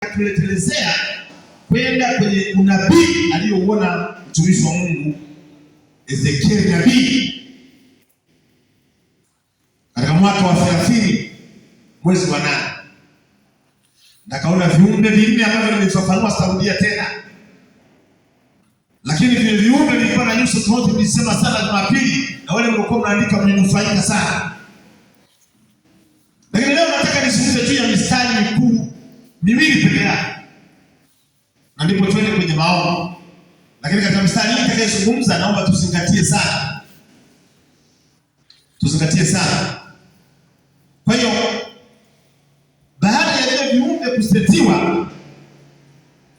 Tuletelezea kwenda kwenye unabii aliyouona mtumishi wa Mungu Ezekiel nabii katika mwaka wa 30 mwezi wa 8, nakaona viumbe vinne ambavyo nimefafanua, sitarudia tena, lakini vile viumbe vilikuwa na nyuso tofauti. Nilisema sana Jumapili, na wale mliokuwa mnaandika mlinufaika sana, lakini leo nataka nizungumze juu ya mistari mikuu miwili peke yake, na ndipo twende kwenye maombi. Lakini katika mistari hii nitakayozungumza, naomba tuzingatie sana, tuzingatie sana. Kwa hiyo baada ya vile viumbe kusetiwa,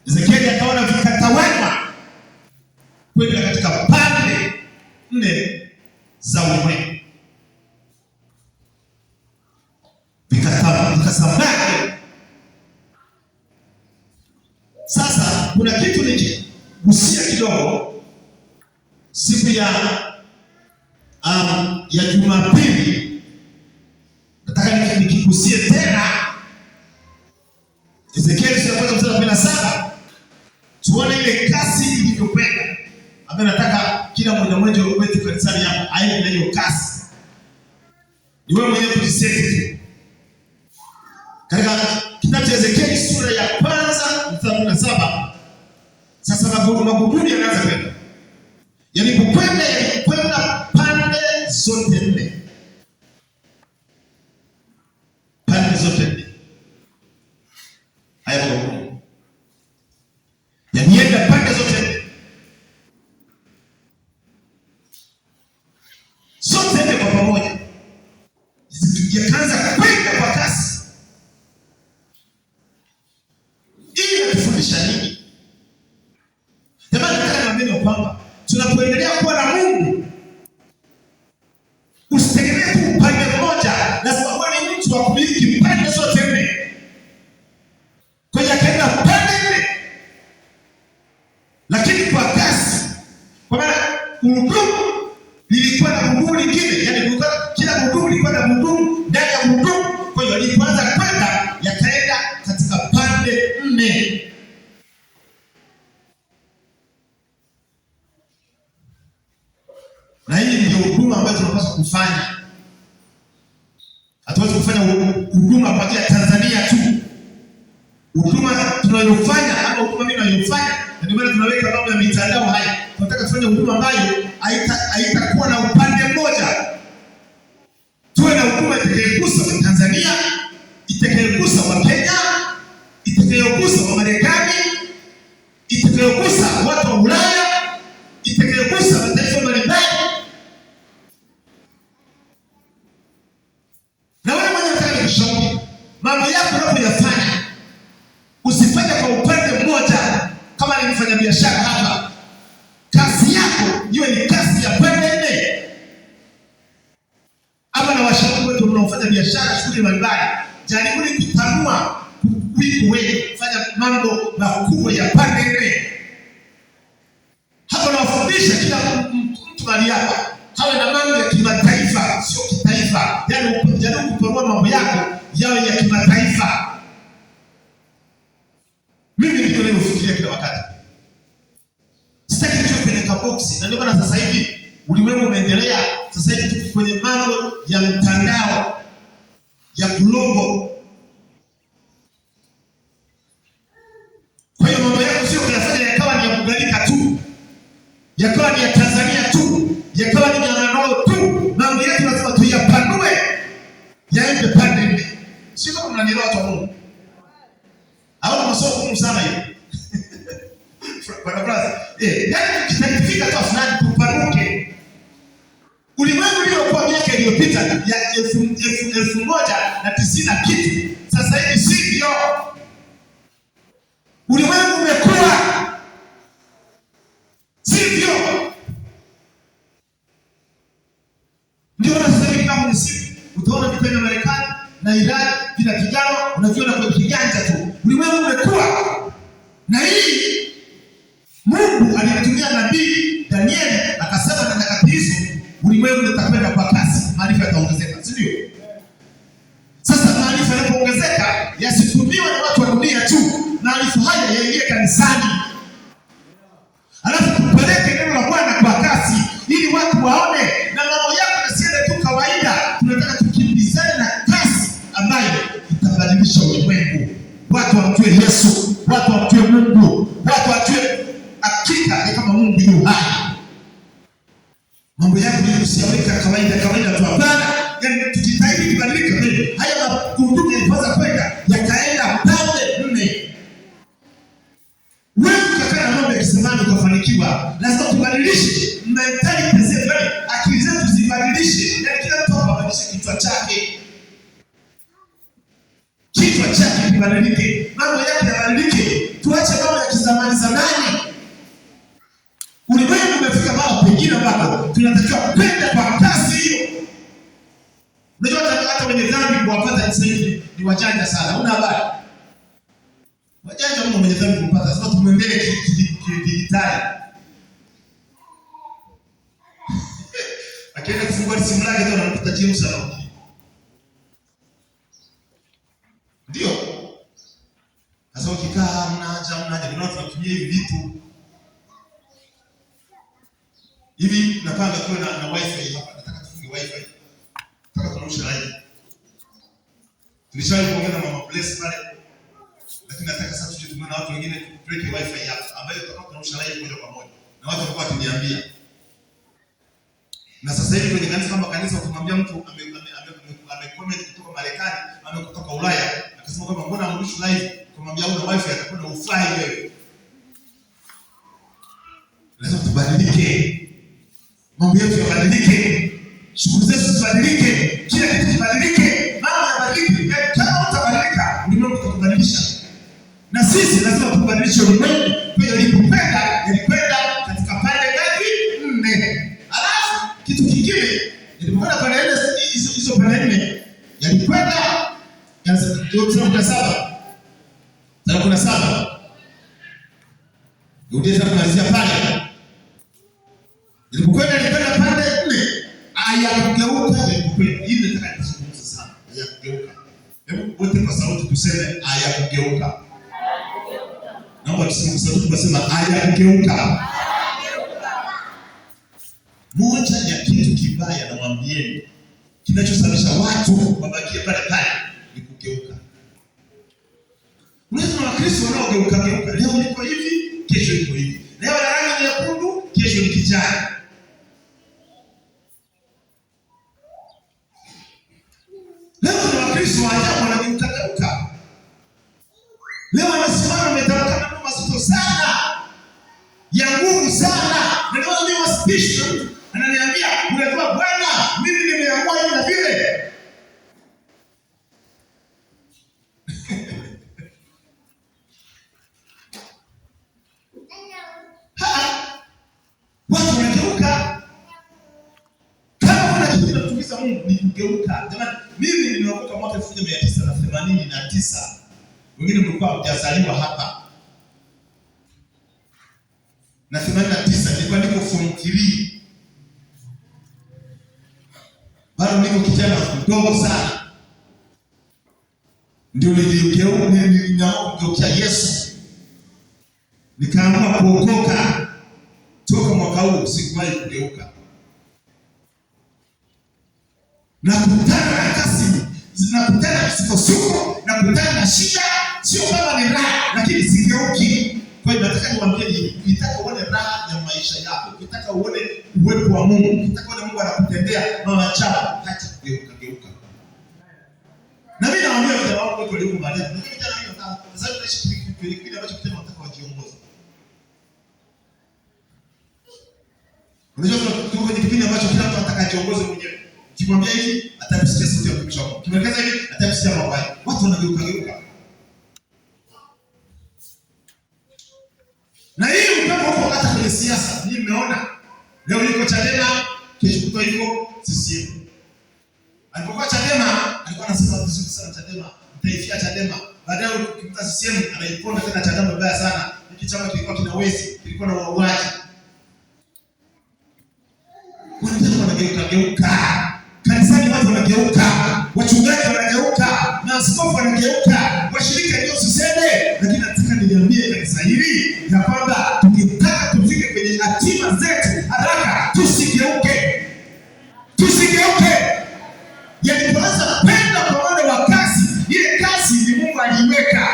Ezekieli akaona vikatawanywa kwenda katika pande nne za ulimwengu, vikasambaa. Sasa kuna kitu nikigusia kidogo siku ya Jumapili, nataka nikigusie tena Ezekieli sura ya 1 mstari wa 17, tuone ile kasi ilivyokwenda, ambayo nataka kila mmoja mmoja wetu kanisani hapa aende na hiyo kasi. Ni wewe mwenyewe kujiseti tu. Katika kitabu cha Ezekieli sura ya 1 mstari wa 17, sasa magurudumu yanaanza kwenda. Yalipokwenda yalikwenda pande zote nne. Pande zote nne. Haya magurudumu yalienda pande zote nne. Zote nne kwa pamoja. Yakaanza kwenda kwa kasi. Hii inatufundisha nini? Jamani, nataka niwaambie kwamba tunapoendelea kuwa na Mungu, usitegemee tu upande mmoja, lazima uwe ni mtu wa kumiliki pande zote nne. Kwa hiyo akaenda pande nne, lakini kwa kasi. Kwa maana gurudumu lilikuwa na gurudumu lingine, yaani kulikuwa kila gurudumu lilikuwa na gurudumu ndani ya gurudumu. Kwa hiyo lilipoanza kwenda, yakaenda katika pande nne. Na hii ndio huduma ambayo tunapaswa kufanya. Hatuwezi kufanya huduma kwa ajili ya Tanzania tu. Huduma tunayofanya ama huduma mimi ninayofanya, na ndio maana tunaweka mambo ya mitandao haya. Tunataka tufanye huduma ambayo haitakuwa na upande mmoja. Tuwe na huduma itakayogusa wa Tanzania, itakayogusa wa Kenya, itakayogusa wa Marekani, itakayogusa watu wa Ulaya, itakayogusa mataifa mbalimbali. Na wewe mwenyewe nataka nikushauri, mambo yako unapoyafanya usifanye kwa upande mmoja. Kama ni mfanyabiashara hapa, kazi yako iwe ni kazi ya pande nne. Ama na washauri wetu mnaofanya biashara shughuli mbalimbali, jaribuni kutanua wigo wenu, fanya mambo makubwa ya pande nne. Hapa nawafundisha kila mtu mahali hapa hawe na mambo ya kimataifa, sio kitaifa. Yaani jaribu kupanua mambo yako yawe ya kimataifa. Mimi ndivyo ninavyofikiria kila wakati. Sitaki tuwe kwenye kaboksi. Na ndio maana sasa hivi ulimwengu umeendelea. Sasa hivi tuko kwenye mambo ya mtandao, ya global. Kwa hiyo mambo yako sio kuyafanya yakawa ni ya kugalika tu, yakawa ni ya Tanzania tu, yakawa ni ya Manolo tu. Mambo yetu lazima tuyapanue yaende pande nne. Sio kama mnanielewa watu wa Mungu. Hapo masomo gumu sana hiyo. Bwana brother, yaani tukifika tu fulani tupanuke. Ulimwengu uliokuwa miaka iliyopita ya 1090 na kitu, sasa hivi sivyo. Ulimwengu umekuwa sivyo. Ndio maana sasa hivi kama ni siku utaona vita vya Marekani na Iran vinapigana, unaviona kwenye kiganja tu. Ulimwengu umekuwa. Na hii Mungu alimtumia nabii Danieli akasema na nyakati hizo ulimwengu utakwenda kwa kasi, maarifa yataongezeka, si ndio? Sasa maarifa yanapoongezeka yasitumiwe na watu wa dunia tu, Watu wamjue Yesu, watu wamjue Mungu, watu wajue hakika ni kama Mungu yu hai. Mambo yako ni usiyaweka kawaida kawaida tu, hapana. Yaani tujitahidi kubadilika. Haya magurudumu yalipoanza kwenda yakaenda pande nne. Wewe ukakaa na mambo ya kisamani ukafanikiwa, lazima tubadilishe mentality zetu, yaani akili zetu zibadilishe. Yaani kila mtu abadilishe kichwa chake, kichwa chake kibadilike, mambo yake yabadilike. Tuache mambo ya kizamani zamani. Ulimwengu umefika mahali pengine ambapo tunatakiwa kwenda kwa kasi hiyo. Unajua hata wenye dhambi kuwapata sasa hivi ni wajanja sana. Una habari? Wajanja mno mwenye dhambi kumpata. Lazima tumwendee kidijitali. Akienda kufungua simu lake tu anamkuta James anaongea. Ndio. Sasa ukikaa mna haja, ndio tunatumia hivi vitu. Hivi napanga tuwe na wifi hapa. Nataka tufunge wifi. Nataka turushe live. Tulishawahi kuongea na Mama Bless pale. Lakini nataka sasa tuje tuone na watu wengine tuweke wifi hapa ambayo tutakuwa tunarusha live moja kwa moja. Na watu walikuwa wakiniambia. Na sasa hivi kwenye kanisa, kama kanisa ukimwambia mtu ame comment kutoka Marekani, ame kutoka Ulaya, akasema kwamba mbona hamrushi live, kumwambia una wifi atakuwa na ufai wewe. Lazima tubadilike. Mambo yetu yabadilike. Shughuli zetu zibadilike. Kila kitu kibadilike. Mambo yabadilike. Kama utabadilika, ulimwengu utakubadilisha. Na sisi lazima tubadilishe ulimwengu. Kwa hiyo ilipokwenda, ilikwenda katika pande ngapi? 4. Alafu kitu kingine, ilipokwenda pande nne, hizo pande nne, yalikwenda 17. 17. Rudia tena kumalizia pale. Ilipokwenda ilikwenda pande nne. Hayakugeuka yalipokwenda. Hili nataka nizungumze sana. Hayakugeuka. Hebu wote kwa sauti tuseme hayakugeuka. Naomba tuseme kwa sauti tuseme hayakugeuka. Moja ya kitu kibaya namwambieni kinachosababisha watu wabakie pale pale ni kugeuka. Unaweza na Wakristo wanaogeuka geuka. Leo niko hivi, kesho niko hivi. Leo na rangi nyekundu, kesho ni kijani. Leo kuna Wakristo wa ajabu wanageuka geuka. Leo wanasimama wametamka maneno mazito sana, ya nguvu sana. Na leo mimi wasipishi na mtu ananiambia, unajua bwana, mimi nimeamua hivi na vile. Watu wanageuka. Kama kuna kitu kinamtukiza Mungu ni kugeuka. Jamani, mimi nimeokoka mwaka 1989. Wengine mlikuwa hamjazaliwa hapa. Na 89 nilikuwa niko form 3. Bado niko kijana mdogo sana. Ndio niliamua kugeukia Yesu. Nikaamua kuokoka. Toka mwaka huu sikuwahi kugeuka. Nakutana na kasi, nakutana na misukosuko, nakutana na shida, sio kama ni raha, lakini sigeuki. Kwa hiyo nataka niwaambie hivi, ukitaka uone raha ya maisha yako, ukitaka uone uwepo wa Mungu, ukitaka uone Mungu anakutendea maajabu, acha kugeuka geuka. Na mimi nawaambia vijana wangu wote walio mahali hapa, lakini vijana wengi wanataka, sasa tunaishi kipindi ambacho vijana wanataka wajiongoze. Unajua tuko kwenye kipindi ambacho kila mtu anataka ajiongoze mwenyewe. Ukimwambia hivi atamsikia sauti ya mtumishi wa Mungu. Ukimwelekeza hivi atamsikia mambo haya. Watu wanageuka geuka. Na hii upepo huko hata kwenye siasa, ninyi mmeona. Leo yuko Chadema, kesho kutwa yuko CCM. Alipokuwa Chadema, alikuwa anasema vizuri sana Chadema, mtaifia Chadema. Baadaye ukikuta CCM anaiponda tena Chadema vibaya sana. Hiki chama kilikuwa kina wezi, kilikuwa na wauaji. Watu wanageuka geuka. Kanisani watu wanageuka, wachungaji wanageuka, maaskofu wanageuka, washirika ndio usiseme. Lakini nataka niambie kanisa hili ya kwamba tukitaka tufike kwenye hatima zetu haraka, tusigeuke. Tusigeuke. Yalipoanza kwenda kwa wale wa kasi, ile kasi ni Mungu aliiweka.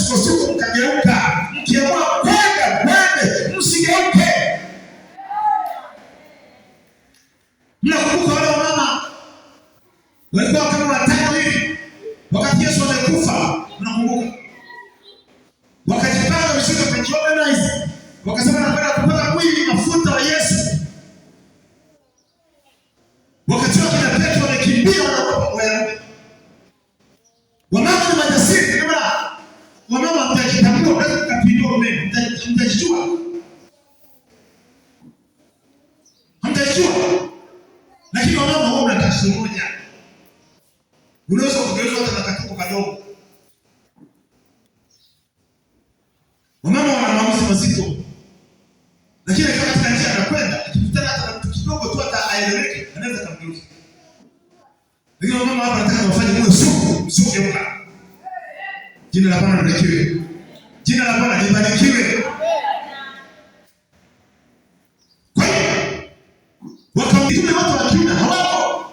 msukosuko mkageuka. Mkiamua kwenda mwende, msigeuke. Mnakumbuka wale wamama walikuwa kama watano hivi wakati Yesu amekufa, mnakumbuka? Wakajipanga vizuri, wakajiorganize, wakasema nakwenda kupaka mwili mafuta wa Yesu. Wakati wao kina Petro wamekimbia, wanaogopa Wayahudi. Wamama ni majasiri, kama wamama mtajitambua, mnaweza mkapindua umeme, mtajijua, hamtajijua. Lakini wamama wao mna tatizo moja, unaweza kugeuzwa hata na katuko kadogo. Wamama wana maamuzi mazito, lakini akiwa katika njia anakwenda, akikutana hata na mtu kidogo tu hata aeleweke, anaweza kumgeuza. Lakini wamama hapa nataka wafanye muwe sugu, msiogeuka. Jina la Bwana libarikiwe. Jina la Bwana libarikiwe. Kwa hiyo wakamtume watu wa kiume hawako,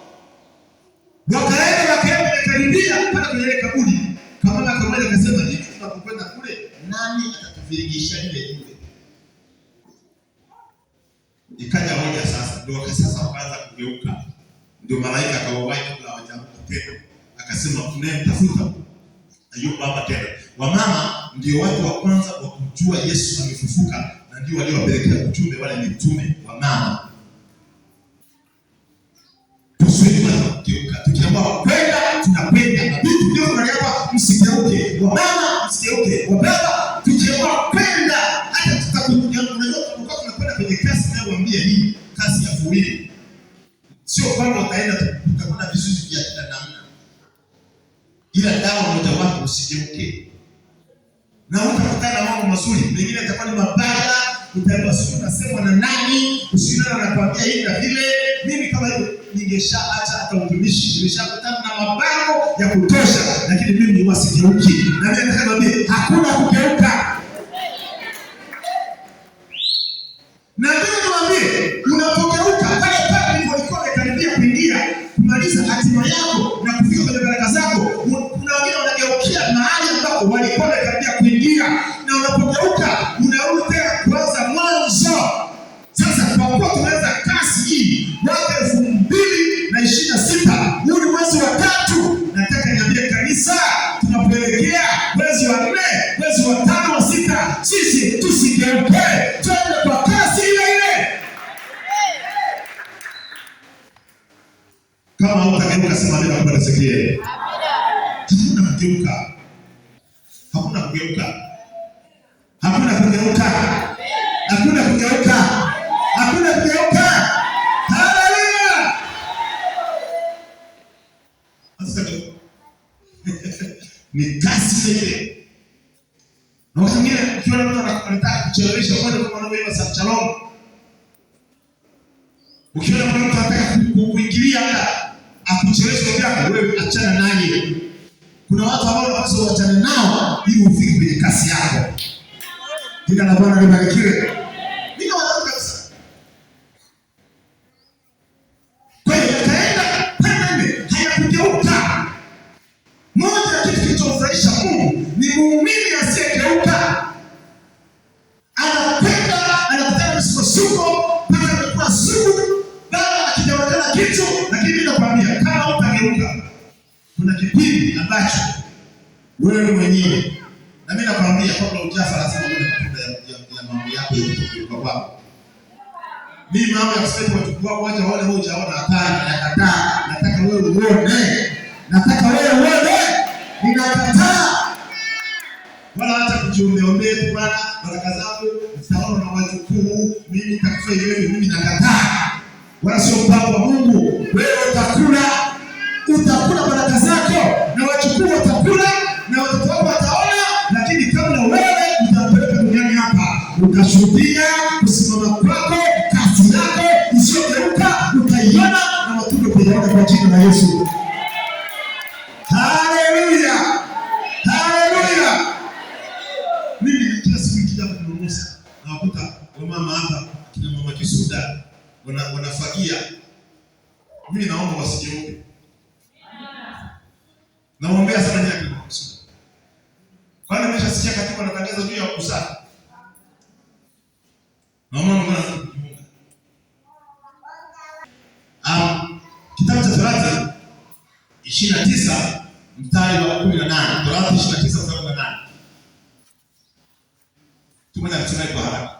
wakaenda wamekaribia mpaka kwenye ile kaburi. Kama kamoja akasema hivi, tunapokwenda kule nani atatuviringisha ile yule? Ikaja hoja sasa, ndio sasa wakaanza kugeuka, ndio malaika akawawahi kabla hawajaamka tena, akasema mnayemtafuta hayupo hapa tena. Wamama ndio watu wa kwanza wa kujua Yesu amefufuka, na ndio waliowapelekea ujumbe wale mitume wa mama. Tusiwe kugeuka, tukiamua kwenda tunakwenda, na vitu ndio tunaliapa, msigeuke. Wamama msigeuke, wababa tukiamua kwenda, hata tutakuja. Unajua tunakuwa tunakwenda kwenye kasi inayowaambia hii kasi ya fuwili, sio kwamba utaenda utakuwa na vizuizi vya kila namna, ila dawa mojawapo usigeuke, na utakutana na mambo mazuri, mengine yatakuwa ni mabaya. Utaambiwa sio, unasemwa na nani, usiona anakuambia hivi na vile. Mimi kama hivyo ningeshaacha hata utumishi, nimeshakutana na mabango ya kutosha, lakini mimi huwa sigeuki. Na mimi nataka niwaambie hakuna kugeuka. Na mimi niwaambie, unapogeuka pale pale nilipokuwa nimekaribia kuingia kumaliza hatima yako na kufika kwenye baraka zako, kuna wengine wanageukia mahali ambapo walikuwa wamekaribia kuingia, na unapogeuka unarudi tena kuanza mwanzo. Sasa kwa kuwa tunaanza kasi hii mwaka 2026, huu ni mwezi wa 3, nataka niambie kanisa, tunapoelekea mwezi wa 4, mwezi wa 5, wa 6, sisi tusigeuke, twende kwa kasi ile ile. Kama hutageuka, sema amina kwa Ezekiel. Hakuna kugeuka. Hakuna kugeuka. Hakuna kugeuka. Hakuna kugeuka. Hakuna kugeuka. Haleluya. Ni kasi ile. Na wakati mwingine ukiona mtu anataka kuchelewesha kwenda kwa wanavyoimba Shalom. Ukiona mtu anataka kuingilia hata akucheleweshe vyako, wewe achana naye. Kuna watu ambao unapaswa uachane nao ili ufike kwenye kasi yako. Jina la Bwana libarikiwe. Mimi nawaona kabisa. Kwa hiyo yakaenda pande, hayakugeuka. Moja ya kitu kilichomfurahisha Mungu ni muumini asiyegeuka. Anakwenda, anakutana na misukosuko mpaka amekuwa sugu, bado hakijaonekana kitu, lakini mimi nakwambia kama hutageuka, kuna kipindi ambacho wewe mwenyewe, na mimi nakwambia kabla hujafa lazima uone matunda ya mambo yako ya kutogeuka kwako. Mimi mambo ya kusema watu wako wacha waone wewe hujaona, hapana, nakataa. Nataka wewe uone. Nataka wewe uone. Ninakataa. Wala hata kujiombea tu bwana, baraka zangu zitaona na wajukuu, mimi nitakufa hivi, mimi nakataa. Wala sio mpango wa Mungu. Wewe utakula baraka zako na wajukuu watakula na watoto wako wataona, lakini kabla wewe utapeleka duniani hapa, utashuhudia kusimama kwako, kasi yako isiyogeuka utaiona na matunda utayaona kwa jina la Yesu. Haleluya! Haleluya! Mimi kila siku nikija kununusa nawakuta wamama hapa, kina mama Kisuda wanafagia. Mimi naomba wasigeuke. Naombea sana nyinyi kina mama Kisuda. Kwani umeshasikia katibu anatangaza juu ya usafi? Na mama anaanza kujiunga. Kitabu cha Torati 29 mstari wa 18. Torati 29 mstari wa 18. Tumwenda kusoma kwa haraka.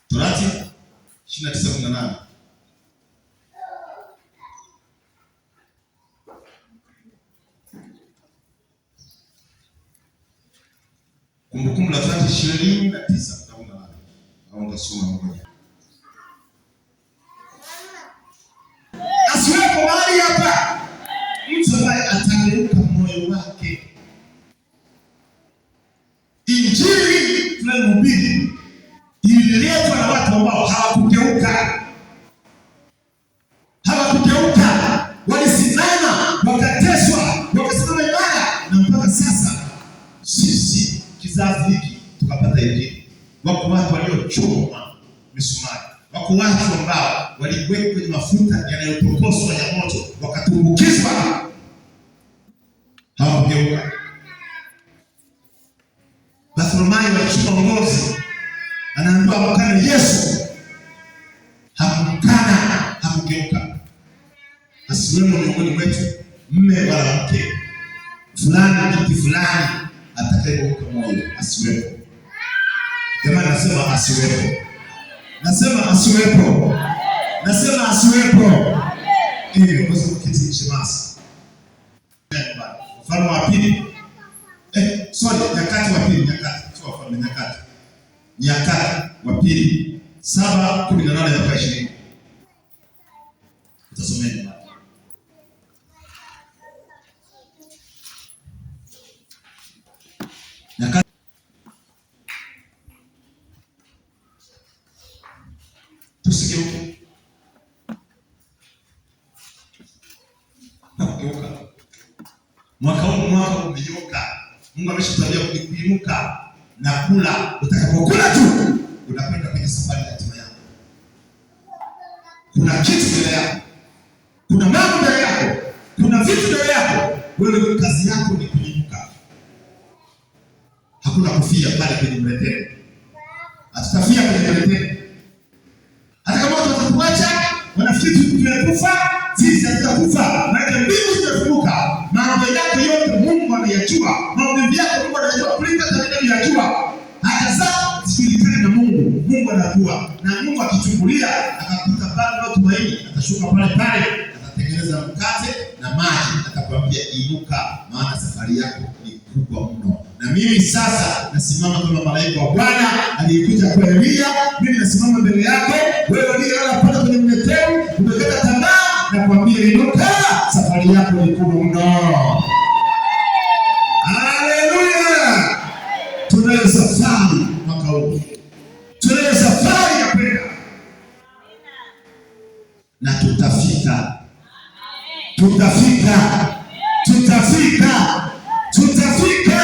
Torati 29:18. Kumbukumbu la Torati 29:18. Au nitasoma moja. Asiwepo mahali hapa mtu ambaye atageuka moyo wake. Injili tunayohubiri ililetwa na watu ambao hawakugeuka. Hawakugeuka, walisimama, wakateswa, wakasimama imara, na mpaka sasa sisi kizazi hiki tukapata injili. Wako watu waliochomwa misumari, wako watu ambao waliwekwa kwenye mafuta yanayotokoswa ya moto wakatumbukizwa, hawakugeuka. Bartholomayo alichukua ngozi, anaambiwa amkane Yesu, hakumkana, hakugeuka. Asiwemo miongoni mwetu mme wala mke fulani, binti fulani atakayegeuka moyo, asiwepo. Jamani, nasema asiwepo, nasema asiwepo, nasema asiwepo. Ili uweze kuketi shemasi. Mfalme wa pili, Nyakati wa pili, Nyakati sio Wafalme, Nyakati, Nyakati wa pili 7:18 mpaka 20. Utasomea. Nyakati tusigeuke. Kugeuka. Mwaka huu mwaka umenyoka. Mungu ameshatabia kuinuka na kula. Utakapokula tu unakwenda kwenye safari ya hatima yako. Kuna kitu mbele yako, kuna mambo mbele yako, kuna vitu mbele yako. Wewe kazi yako ni kuinuka. Hakuna kufia pale kwenye mretemo. Hatutafia kwenye mretemo. Hata kama watu watakuacha, wanafikiri tumekufa, sisi hatutakufa. Maana mbingu zimefunguka. Mambo yako yote Mungu anayajua. Mambo yako Mungu anayajua kuliko hata mimi najua. Hata zao zisijulikane na Mungu, Mungu anajua. Na Mungu akichungulia akakuta pale na tumaini, atashuka pale pale, atatengeneza mkate na maji, atakwambia inuka, maana safari yako ni kubwa mno. Na mimi sasa nasimama kama malaika wa Bwana aliyekuja kwa Elia. Mimi nasimama mbele yako wewe uliyelala pale kwenye mleteu, umekata tamaa, na kuambia inuka, safari yako ni kubwa mno. Haleluya! Tunayo safari mwaka huu, tunayo safari ya kwenda na tutafika, tutafika, tutafika, tutafika.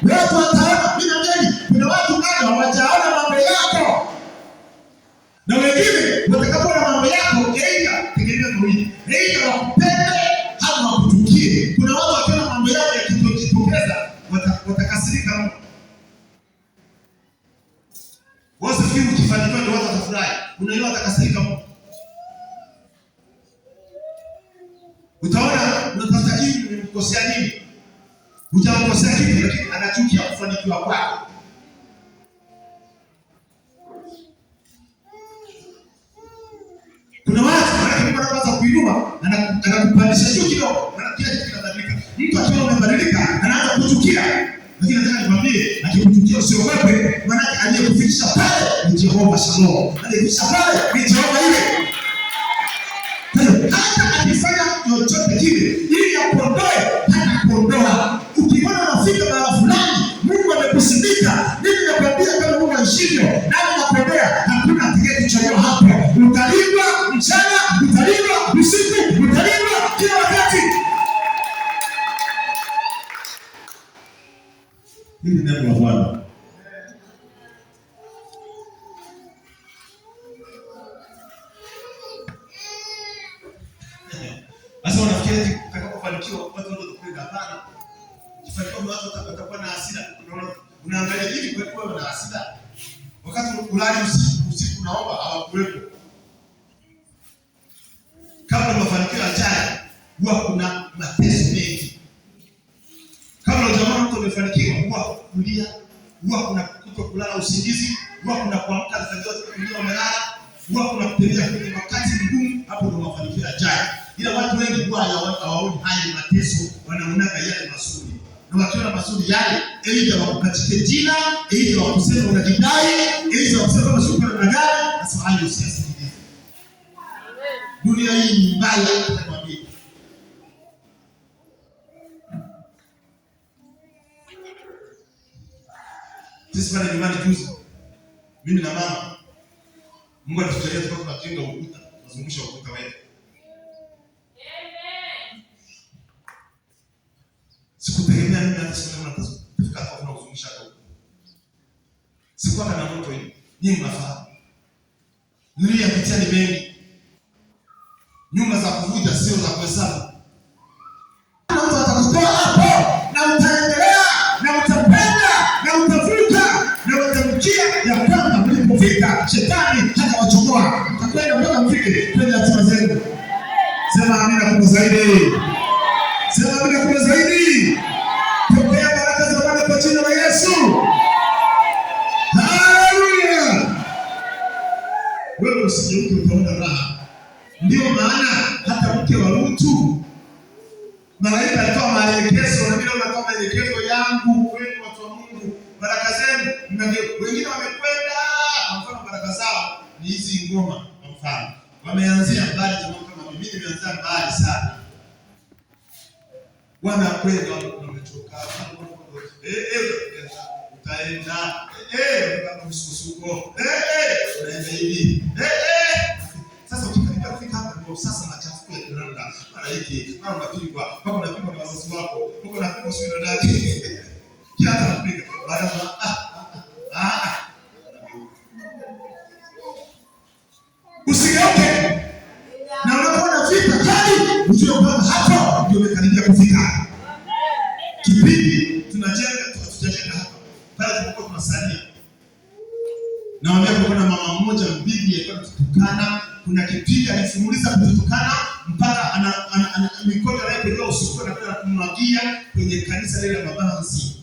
Watu wataona. Mimi naamini kuna watu bado hawajaona mambo yako, na wengine watakapoona mambo yako, aidha tegemea mawili, aidha wakupende au wakuchukie. Kuna watu wakiona mambo yako yakijitokeza watakasirika mno. Wewe usifikiri ukifanikiwa ndio watu watafurahi. Kuna wengine watakasirika mno. Utaona unapata hivi, umemkosea nini? Hujamkosea kitu, lakini anachukia kufanikiwa kwako. Kuna watu maana anaanza kuinua, anakupandisha juu kidogo, maana kila kitu kinabadilika. Mtu akiwa amebadilika anaanza kuchukia. Lakini nataka nikwambie, akikuchukia usiogope, maana aliyekufikisha pale ni Jehova Shalom. Aliyekufikisha pale ni Jehova yule. Kwa hiyo hata akifanya chochote kile ili akuondoe, hata kuondoa. Ukiona unafika mahala fulani, Mungu amekusimika, mimi nakwambia kama Mungu aishivyo, nami nakuombea, hakuna atakayekuchomoa hapo. Utalindwa mchana, utalindwa usiku, utalindwa kila wakati. Hili ni neno la Bwana. Sasa unafikiri utakapofanikiwa watu wote watakupenda? Hapana. Ukifanikiwa watu watakuwa na hasira. Unaangalia hivi kwa kuwa na hasira. Wakati ulali usiku unaomba hawakuwepo. Kabla mafanikio yajayo huwa kuna mateso mengi. Kabla hujaona mtu amefanikiwa huwa kulia, huwa kuna kutokulala usingizi, huwa kuna kuamka alfajiri wengine wamelala, huwa kuna kutembea kwenye wakati mgumu. Hapo ndo mafanikio yajayo. Ila watu wengi huwa hawaoni haya mateso, wanaonaga yale mazuri, na wakiona mazuri yale, aidha wakukatike jina, aidha wakusema unajidai, aidha wakusema kama shukrani na gari. Sasa hayo usiyasikilize. Dunia hii ni mbaya, nakwambia. Sisi pale nyumbani juzi, mimi na mama, Mungu alitujalia tulikuwa tunajenga ukuta, tunazungusha ukuta wetu. Sikutegemea mimi hata siku moja nitafika hapo na kuzungusha hata ukuta. Sikuwa na ndoto hiyo. Nyinyi mnafahamu. Niliyapitia ni mengi. Nyumba za kuvuja sio za kuhesabu. Mtu atakutoa hapo na utaendelea na utapenda na utavuka na utamkia ya kwamba mlipofika shetani hatawachomoa. Mtakwenda mpaka mfike kwenye hatima zenu. Sema amina kubwa zaidi. Sema amina kubwa zaidi. Pokea baraka za Bwana kwa jina la Yesu. Haleluya. Wewe usigeuke, utaona raha. Ndio maana hata mke wa Lutu, malaika alitoa maelekezo, na mimi natoa maelekezo yangu kwenu watu wa Mungu. Baraka zenu wengine wamekwenda, kwa mfano baraka zao ni hizi ngoma, kwa mfano wameanzia mbali. Jamaa kama mimi nimeanzia mbali sana, wanakwenda wamechoka, utaenda kama msukosuko, unaenda hivi. Sasa ukikaribia kufika hapa ndio sasa machafuko ya kiranda, mara hiki mara unapigwa mpaka unapigwa na wazazi wako, mpaka unapigwa sio na nani, kila hata unapiga baada ya usigeuke. Na unapoona vita kali, ujue kwamba hapo ndio umekaribia kufika. Kipindi tunajenga tunajenga hapa pale tulipokuwa tunasalia, nawaambia kulikuwa na mama mmoja mbibi alikuwa anatutukana. Kuna kipindi alifululiza kututukana mpaka ana mikono anayopewa usiku anakwenda kumwagia kwenye kanisa lile la mabanzi,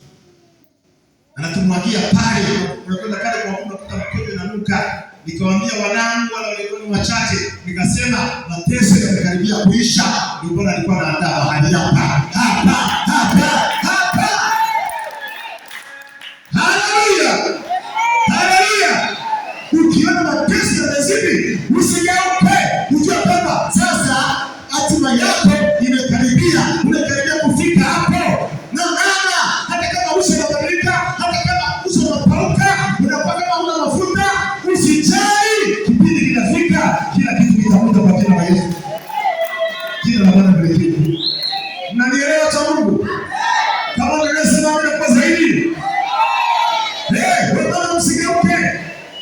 anatumwagia pale, unakwenda kale kwa unakuta mkojo inanuka. Nikawaambia wanangu wale walikuwa ni wachache, nikasema mateso yamekaribia kuisha. Ndio Bwana alikuwa anaandaa mahali hapa hapa hapa hapa. Haleluya, haleluya! Ukiona mateso yamezidi, usigeuke, ujue kwamba sasa hatima yako imekaribia, umekaribia kufika hapo. Ng'ang'ana, hata kama uso unabadilika, hata kama uso unapauka, unakuwa kama una mafuta, usijali, kipindi kinafika, kila kitu kitakuja kwa jina la Yesu. Jina la Bwana libarikiwe. Mnanielewa cha Mungu? Kama unasema amina kwa zaidi. Wewe msigeuke.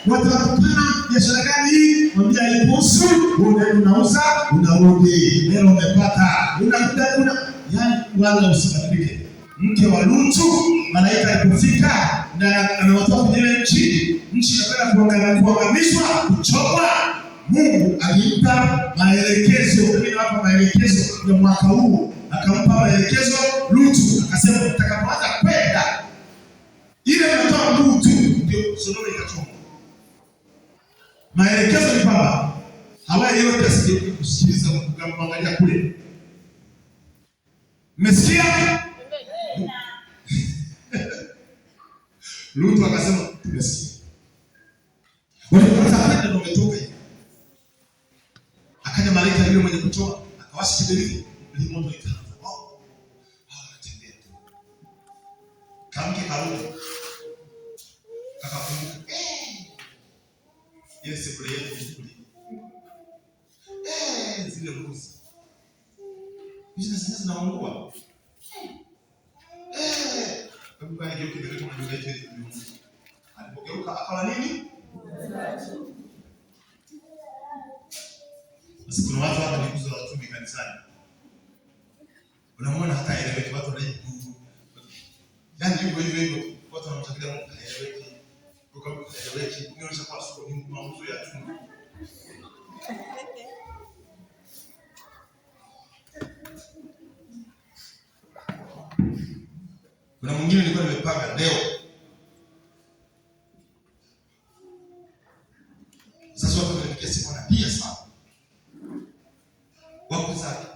Watatukana biashara gani hii? Mwambie haikuhusu, wewe unauza, unarudi. Leo umepata. Una yaani wala usibadilike. Mke wa Lutu, malaika alipofika na anawatoa kwenye ile nchi, nchi inakwenda kuangamizwa, kuchomwa. Mungu alimpa maelekezo. Mimi nawapa maelekezo ya mwaka huu. Akampa maelekezo Lutu, akasema mtakapoanza kwenda ile mtoa mguu tu ndio Sodoma ikachomwa. Maelekezo ni kwamba hawa yote asije kusikiliza kuangalia kule. Mmesikia? Lutu akasema tumesikia. Walipoanza kwenda ndio wametoka hivi. Akaja malaika yule mwenye kutoa, akawasha kiberiti, moto ikaanza. Oh. Anatembea tu. Kamke karudi. Akakumbuka. Ile sebule yetu vizuri. Zile mbuzi. Hizi zinaungua. Hebu geuke ndio kama ndio ile. Alipogeuka akawa nini? Sasa kuna watu hapa ni nguzo za wachumi kanisani. Unamuona hata eleweki, watu wanaibu. Yuko hivyo hivyo, watu wanamshangilia Mungu haeleweki. Kwa haeleweki. Inaonyesha kwa sio ni maamuzi ya chungu. Kuna mwingine nilikuwa nimepanga leo. Sasa watu wamenipigia simu wanalia sana. Wako zake.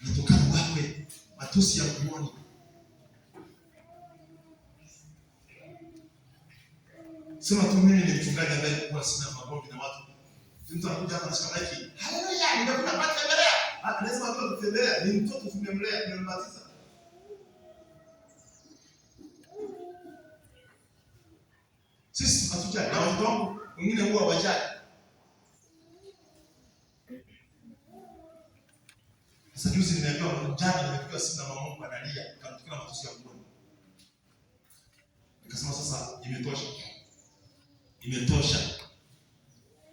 Natokana wakwe matusi ya nguoni. Sema tu mimi ni mchungaji ambaye huwa sina magomvi na watu. Mtu anakuja hapa anashika maiki. Haleluya, nimekuja hapa kutembelea. Ah, lazima tu kutembelea. Ni mtoto tumemlea, tumembatiza. Sisi hatujali na watoto wangu wengine huwa wajali. Sasa juzi nimeambiwa jana nimepigiwa simu na mama wangu analia, kamtukana matusi ya nguoni. Nikasema sasa imetosha. Imetosha.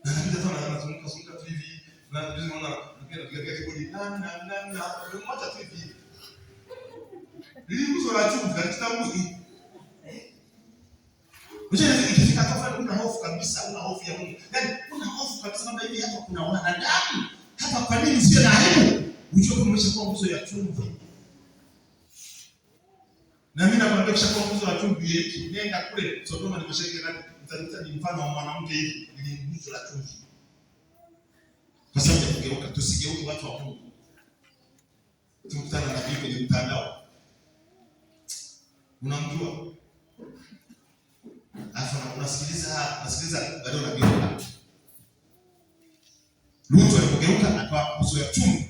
Na napita tu anazunguka zunguka tu hivi. Na juzi naona anapiga piga kibodi na na na na mmoja tu hivi. Niliguso la chumvi na kitabu hii. Unajua ikifika hapo una hofu kabisa, una hofu ya Mungu. Yaani una hofu kabisa kwamba hivi hapa kuna wanadamu. Hapa kwa nini sio na aibu? Unajua kama umeshakuwa nguzo ya chumvi. Na mimi nakwambia kisha kuwa nguzo ya chumvi hiki, nenda kule Sodoma ni mashariki ya kati, nitakuta ni mfano wa mwanamke hivi, ni nguzo la chumvi. Kwa sababu ya kugeuka, tusigeuke watu wa Mungu. Tumkutana na nabii kwenye mtandao. Unamjua? Alafu unasikiliza bado unageuka. Lutu alipogeuka akawa nguzo ya chumvi.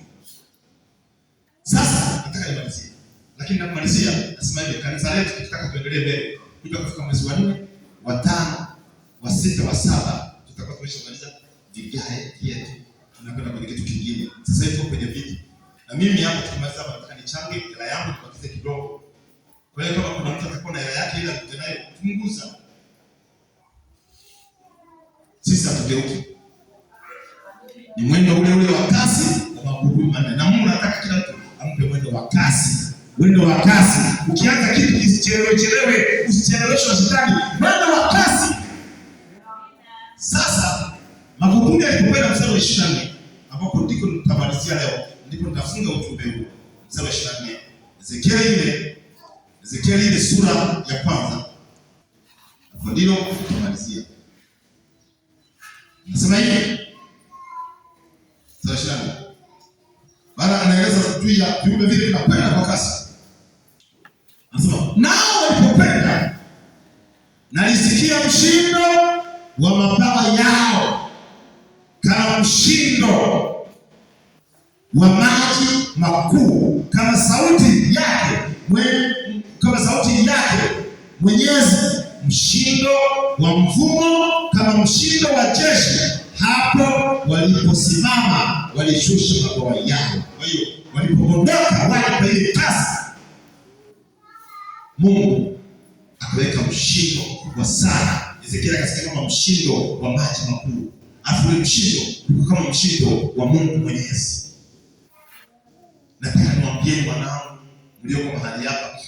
Sasa nataka nimalizie. Lakini napomalizia nasema hivi, kanisa letu tukitaka tuendelee mbele, kuja kufika mwezi wa 4, wa 5, wa 6, wa 7 tutakuwa tumeshamaliza vigae vyetu. Tunakwenda kwenye kitu kingine. Sasa hivi tuko kwenye viti. Na mimi hapa tukimaliza hapa nataka nichange hela yangu nibakize kidogo. Kwa hiyo kama kuna mtu atakuwa na hela yake ile akuje nayo punguza. Sisi hatugeuki. Ni mwendo ule ule wa kasi wa magurudumu manne. Na Mungu anataka kila mtu ampe mwendo wa kasi. Mwendo wa kasi. Ukianza kitu kisichelewe chelewe, usicheleweshwe na shetani. Mwendo wa kasi. Sasa magurudumu yalipokwenda mstari wa 24, ambapo ndiko nitamalizia leo, ndipo nitafunga ujumbe huu. Mstari wa 24. Ezekieli ile sura ya kwanza. Hapo ndilo tutamalizia. Nasema hivi. Mstari wa 24. Bana anaeleza juu ya viumbe vile vinakwenda kwa kasi. Anasema nao walipokwenda nalisikia mshindo wa mabawa yao kama mshindo wa maji makuu, kama sauti yake kama sauti yake Mwenyezi, mshindo wa mvumo kama mshindo wa jeshi. Hapo waliposimama walishusha mabawa yao. Kwa hiyo walipoondoka wale kwa ile kasi, Mungu akaweka mshindo mkubwa sana. Ezekiel akasikia kama mshindo wa maji makuu, alafu ule mshindo ulikuwa kama mshindo wa Mungu Mwenyezi. Nataka niwaambieni wanangu mlioko mahali hapa,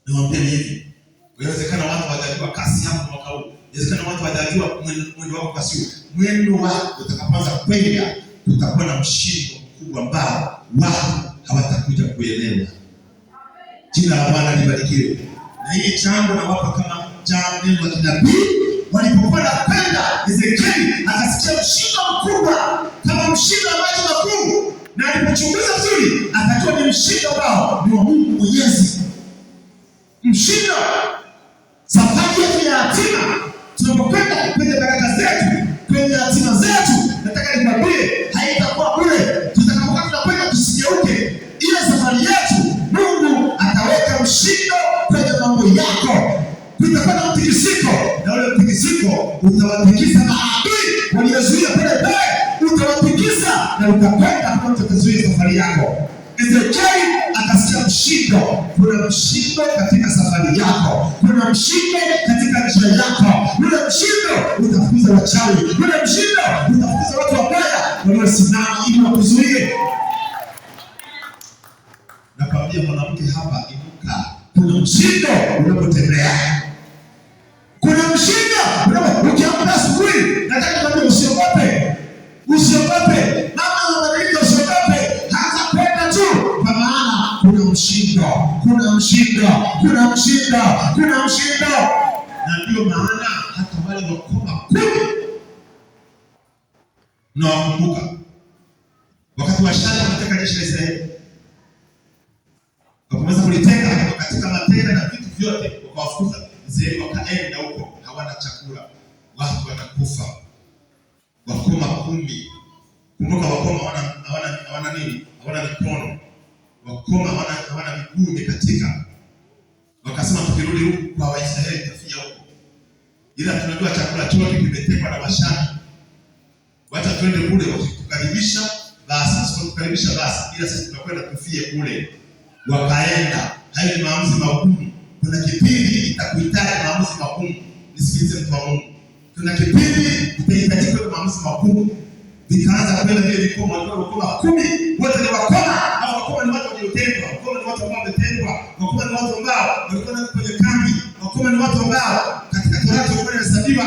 niwaambieni hivi, inawezekana watu hawajajua kasi yako mwaka huu, inawezekana watu hawajajua mwendo wako kasi huu. Mwendo wako utakapoanza kwenda, utakuwa na mshindo mkubwa ambao watu hawatakuja kuelewa. Jina la Bwana libarikiwe. Na hili jambo nawapa kama jambo neno la kinabii. Walipokuwa wanakwenda, Ezekieli akasikia mshindo mkubwa kama mshindo wa maji makuu, na alipochunguza vizuri akajua ni mshindo ambao ni wa Mungu Mwenyezi. Mshindo. Safari yetu ya hatima, tunapokwenda kwenye baraka zetu, kwenye hatima zetu, nataka nikwambie haitakuwa bure. Tutakapokuwa tunakwenda tusigeuke. Ile safari yetu Mungu ataweka mshindo kwenye mambo yako. Kutakuwa na mtikisiko, na ule mtikisiko utawatikisa maadui waliozuia pale mbele, utawatikisa na utakwenda kama mtu atazuia safari yako. Ezekieli akasikia mshindo. Kuna mshindo katika safari yako, kuna mshindo katika njia yako. Ule mshindo utafukuza wachawi, ule mshindo utafukuza watu wabaya waliosimama ili wakuzuie. Nakwambia mwanamke hapa, inuka. Kuna mshindo unapotembea, kuna mshindo unapo ukiamka asubuhi. Nataka nikwambie usiogope, usiogope. Mama mabadiliko, usiogope, anza kwenda tu, kwa maana kuna mshindo, kuna mshindo, kuna mshindo, kuna mshindo. Na ndio maana hata wale wakoma 10 mnawakumbuka wakati wa shaka katika jeshi la Israeli wakaweza kuliteka katika mateka na vitu vyote, wakawafukuza Israeli, wakaenda huko hawana chakula, watu wanakufa. Wakoma 10, kumbuka, wakoma hawana nini? Hawana mikono, wakoma hawana miguu imekatika. Wakasema tukirudi huku kwa Waisraeli tutafia huko, ila tunajua chakula chote kimetekwa na Washami, wacha twende kule, wakitukaribisha basi, wasipotukaribisha basi, ila sisi tunakwenda tufie kule. Wakaenda. Hayo ni maamuzi magumu. Kuna kipindi itakuhitaji maamuzi magumu. Nisikilize mtu wa Mungu, kuna kipindi itahitajika maamuzi magumu. Vikaanza kwenda vile vikoma, walikuwa wakoma 10, wote ni wakoma. Au wakoma ni watu waliotengwa, wakoma ni watu ambao wametengwa, wakoma ni watu ambao walikuwa kwenye kambi, wakoma ni watu ambao katika Torati walikuwa wanahesabiwa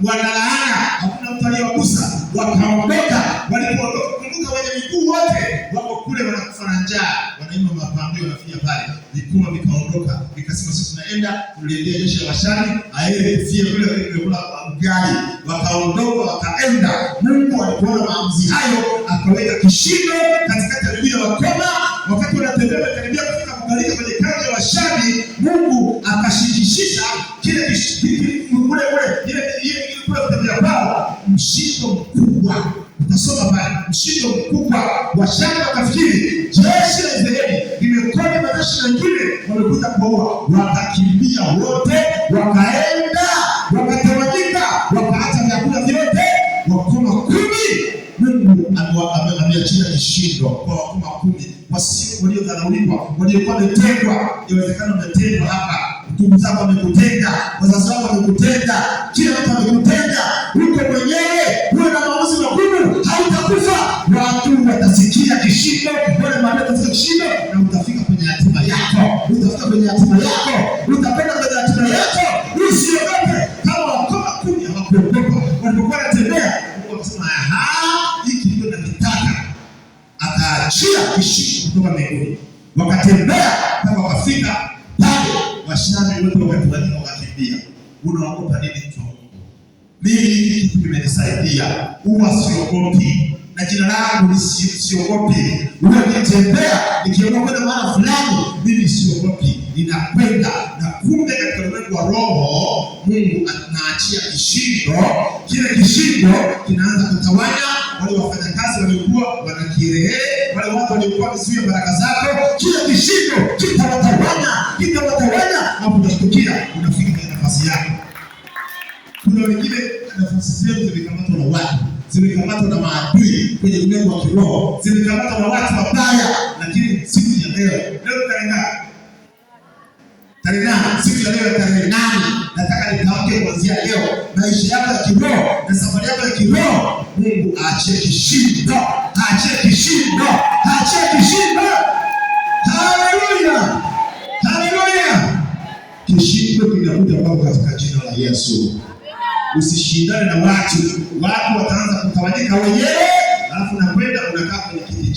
wanalaana, hakuna mtu aliyewagusa. Wakaondoka. Walipoondoka, kumbuka, wenye miguu wote wako kule wanakufa na njaa, wanaimba mapambio, wanafia pale. Vikoma vikaondoka, vikasema sisi tunaenda tuliendea jeshi la Washami, aende tufie kule, kule ugali. Wakaondoka wakaenda. Mungu alipoona maamuzi hayo, akaweka kishindo katikati ya miguu ya wakoma. Wakati wanatembea wamekaribia kufika kukalika kwenye kambi ya Washami, Mungu akashikishisha kile ule ule ile kule kutembea kwao, mshindo mkubwa. Utasoma pale mshindo mkubwa. Washami wakafikiri jeshi la Israeli limekodi majeshi mengine, wamekuja kuwaua. Wakakimbia wote, wakaenda wakatawanyika, wakaacha vyakula vyote. Wakoma 10, Mungu ameachia kishindo kwa wakoma 10 wasio waliodharauliwa, waliokuwa wametengwa. Inawezekana umetengwa hapa, ndugu zako wamekutenga, wazazi wako wamekutenga, kila mtu amekutenga, uko mwenyewe, uwe na maamuzi magumu, hautakufa. Watu watasikia kishindo, wale maadui watasikia kishindo, na utafika kwenye hatima yako, utafika kwenye hatima yako, utakwenda kwenye hatima yako. Usiogope. Kama wakoma 10 hawakuogopa walipokuwa wanatembea, Mungu akasema aha, hiki ndio nakitaka. Akaachia kishindo kutoka mbinguni, wakatembea mpaka wakafika pale. Washami wote wakatawanyika, wakakimbia. Unaogopa nini, mtu wa Mungu? Mimi hiki kitu kimenisaidia, huwa siogopi na jina langu ni siogopi. Huwa nikitembea nikiamua kwenda mahala fulani, mimi siogopi, ninakwenda. Na kumbe katika ulimwengu wa roho, Mungu anaachia kishindo. Kile kishindo kinaanza kutawanya wale wafanyakazi waliokuwa wanakirehere, wale watu waliokuwa wamezuia baraka zako. Kile kishindo kitawatawanya, kitawatawanya, hapo utashtukia unafika kwenye nafasi yako. Kuna wengine nafasi zenu zimekamatwa na watu, zimekamatwa na maadui kwenye ulimwengu wa kiroho, zimekamatwa na watu wabaya. Lakini siku ya leo, leo tarehe ngapi? Tarehe 8, siku ya leo tarehe 8, nataka nitamke kuanzia leo maisha yako ya kiroho na safari yako ya kiroho, Mungu aachie kishindo, aachie kishindo, aachie kishindo. Haleluya, haleluya! Kishindo kinakuja kwako katika jina la Yesu. Usishindane na watu, watu wataanza kutawanyika wenyewe, alafu nakwenda unakaa kwenye kiti.